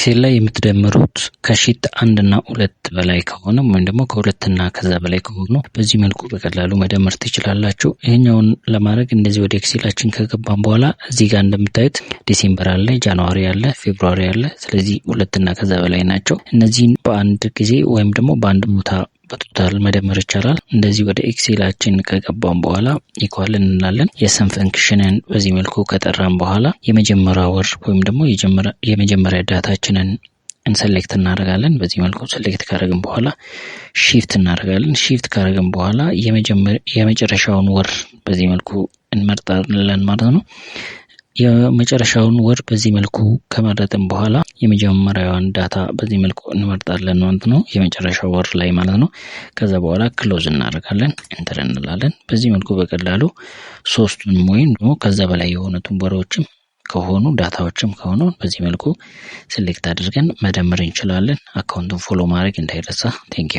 Excel ላይ የምትደምሩት ከ sheet አንድ እና ሁለት በላይ ከሆነ ወይም ደግሞ ከሁለት እና ከዛ በላይ ከሆኑ በዚህ መልኩ በቀላሉ መደመር ትችላላችሁ። ይሄኛውን ለማድረግ እንደዚህ ወደ Excel ኣችን ከገባን በኋላ እዚህ ጋር እንደምታዩት December አለ፣ January አለ፣ February አለ። ስለዚህ ሁለት እና ከዛ በላይ ናቸው። እነዚህን በአንድ ጊዜ ወይም ደግሞ በአንድ ቦታ በ total መደመር ይቻላል። እንደዚህ ወደ Excel ኣችን ከገባን በኋላ equal እንላለን። የ sum function ን በዚህ መልኩ ከጠራን በኋላ የመጀመሪያ ወር ወይም ደግሞ የመጀመሪያ data ችንን እን select እናደርጋለን። በዚህ መልኩ select ካደረግን በኋላ shift እናደርጋለን። Shift ካደረግን በኋላ የመጨረሻውን ወር በዚህ መልኩ እንመርጣለን ማለት ነው። የመጨረሻውን ወር በዚህ መልኩ ከመረጥን በኋላ የመጀመሪያዋን data በዚህ መልኩ እንመርጣለን ማለት ነው። የመጨረሻው ወር ላይ ማለት ነው። ከዛ በኋላ close እናደርጋለን፣ enter እንላለን። በዚህ መልኩ በቀላሉ ሶስቱን ወይም ደግሞ ከዛ በላይ የሆኑትን ወሮችም ከሆኑ data ዎችም ከሆኑ በዚህ መልኩ select አድርገን መደመር እንችላለን። Account ኡን follow ማድረግ እንዳይረሳ። Thank you.